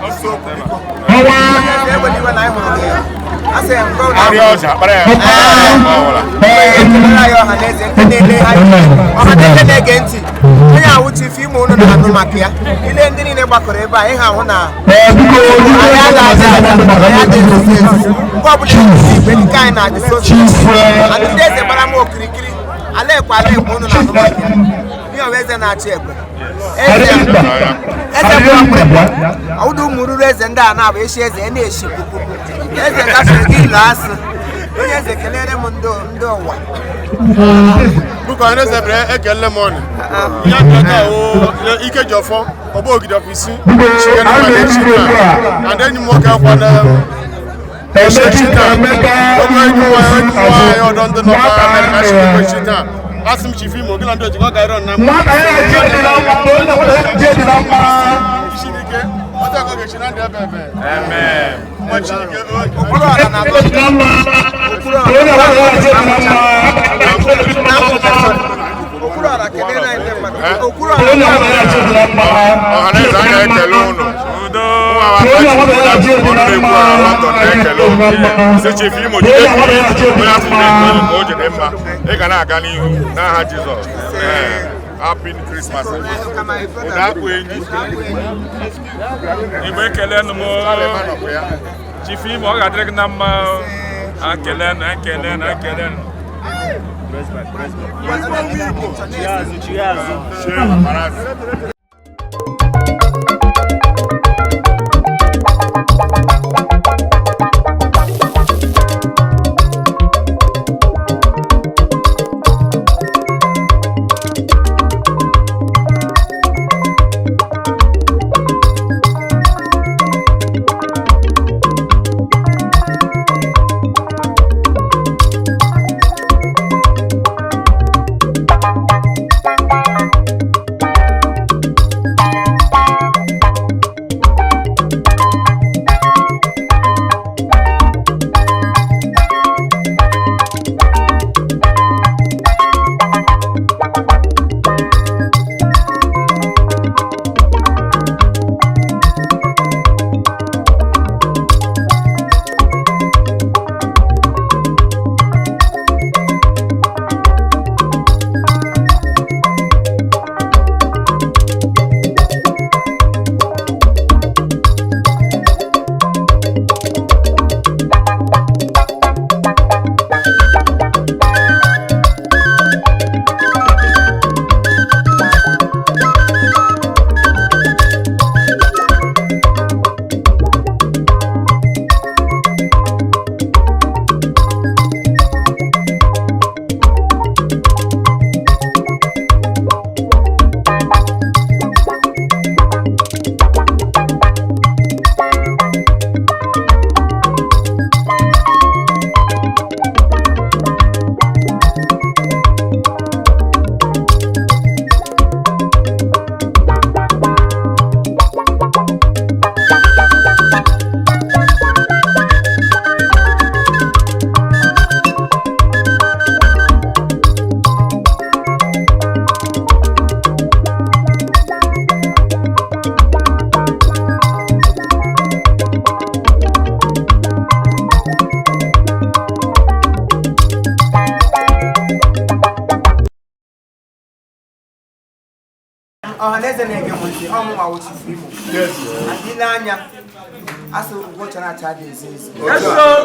Isiokwu, biko. Ọnwa. Onye eze, ewela iwe na anyị hụrụ gị. A sị ya nke ọ Arịa ọja kpara ya ọbụla. Ekelere anyị ọha na eze ndị na-ele anyị, ọha na eze na-ege ntị. Onye awụ Chief Imo unu na-anụ maka ya, ile ndị niile gbakọrọ ebe a, ịha ahụ na Ee, biko, anyị agaghị aja aja, anyị adịghị ezuzu ezu. Mgbe ọbụla ezuzu igwe nke anyị na-adị soso Chief, and ndị eze gbara m okirikiri, ala ekwe, ala ekwe unu na-anụ maka ya, ihe ọwa eze na-achị ekwe, eze eze bụ akpịrịkpa ọwụdụ ụmụ ruru eze ndị a na-abụ echi eze na-eshi pupupu eze gafere gị ilu asị. Onye eze, kelere m ndị ụwa. Biko, onye eze bịara, ekele m ọnụ ya bịa o ike ji ọfọ ọgbọ ogidi ọfọ isi chikere a maka na-eji echi ugbu taa a. And enyi m nwoke akwa na Emeka, Emeka. Ọbụ enyi nwaanyị, enyi nwaanyị ọdọ ndị nọ na Amerịka chikere echi Nwata taa. Asị m Chief Imo, gị na ndị ojikọ ga-arịọ na mma. ya ji dị na mma, onye nwata ya ji dị na mma. Isi n'ike ọtọ ka ọ ga-echi na ndị ebe ebe Amen. nwa Chineke. Okpuru ọra na Dị na mma. Okpuru Onye nwata ya ji dị na mma. Okpuru ọra, kelere anyị ndị mmadụ. Okpuru ọra. Onye nwata ya ji dị na mma. Ọha na eze, anyị na-ekele unu. Udo. Onye nwata ya ji dị na mma. Ọnụ na-ekwu na London na-ekele unu. Sị Chief Imo jide Onye nwata ya ji dị onye na afọ mma. na-ekele ka o jide mma, ị ga na-aga n'ihu n'aha Jizọs. Ee, happy Christmas. Ụda akpụ enyi. Igbo, ekelenụ m. Nọkwa ya. Chief Imo, ọ ga-adịrị gị na mma. Ekelenụ, ekelenụ, ekelenụ. Shee paparazzi. Ọha na eze na-ege m ntị, ọmụnwa wụ Chief Imo. Adịla anya asị ugo chara acha dị ezi ezi.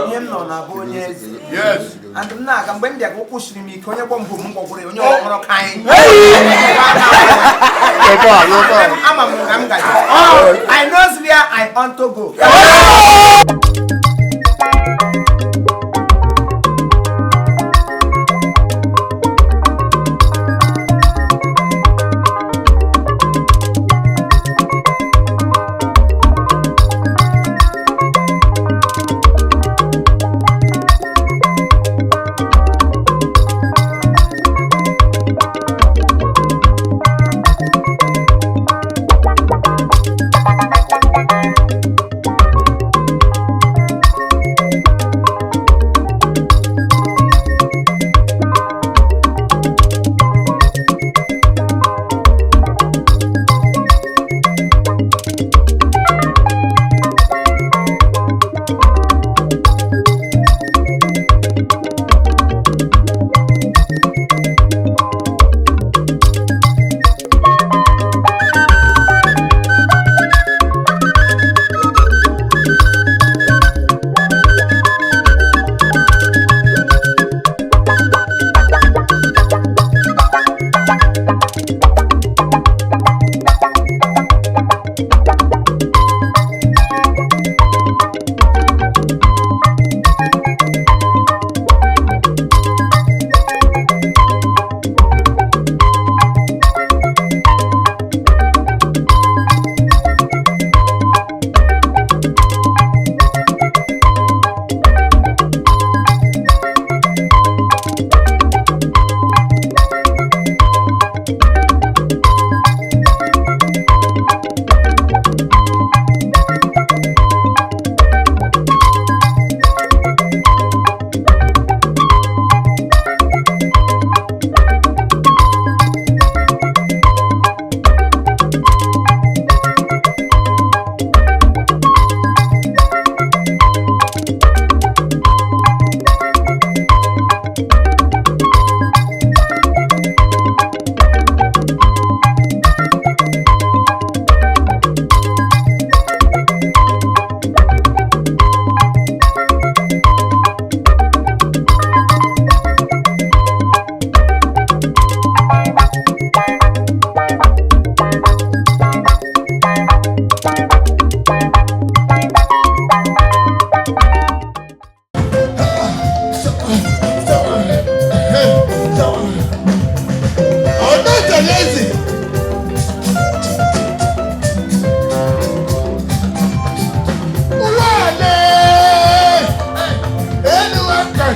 Ihe m nọ na-abụ onye eze. And m na-aga, mgbe m bịa, ụkwụ siri m ike. Onye gbọ mbụ m gwọgwụrụ ya, onye ọhụrụ ka anyị ama m nga m gaji. I knows where I want to go.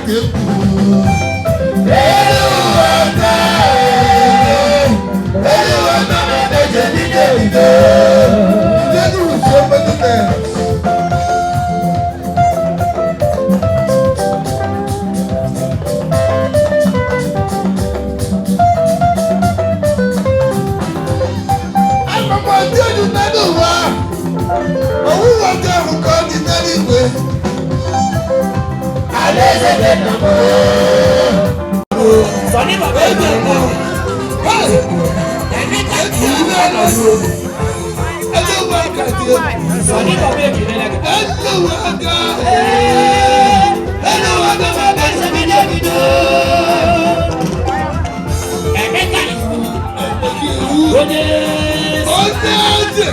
dị egwu. Elu ụwa taa, elu ụwa taa na-eje dike bido. Ndị uche mmetụta. Àpapọ̀ tí ó di nínú wa, òwúrọ̀ jẹ́ nǹkan di nínú ìwé. Alẹ́ ìṣẹ̀lẹ̀ nàmọ́. Sọ̀ní bàbá Ẹgbẹ́ mọ́. Ẹgbẹ́ wa kàdé. Sọ̀ní bàbá èjì lẹ́lẹ́gẹ̀. Ẹgbẹ́ wa ká. Ẹgbẹ́ wa ká máa bẹ̀ ṣe mí débi dé. Emeka Ó onye jẹ́ ọjẹ́.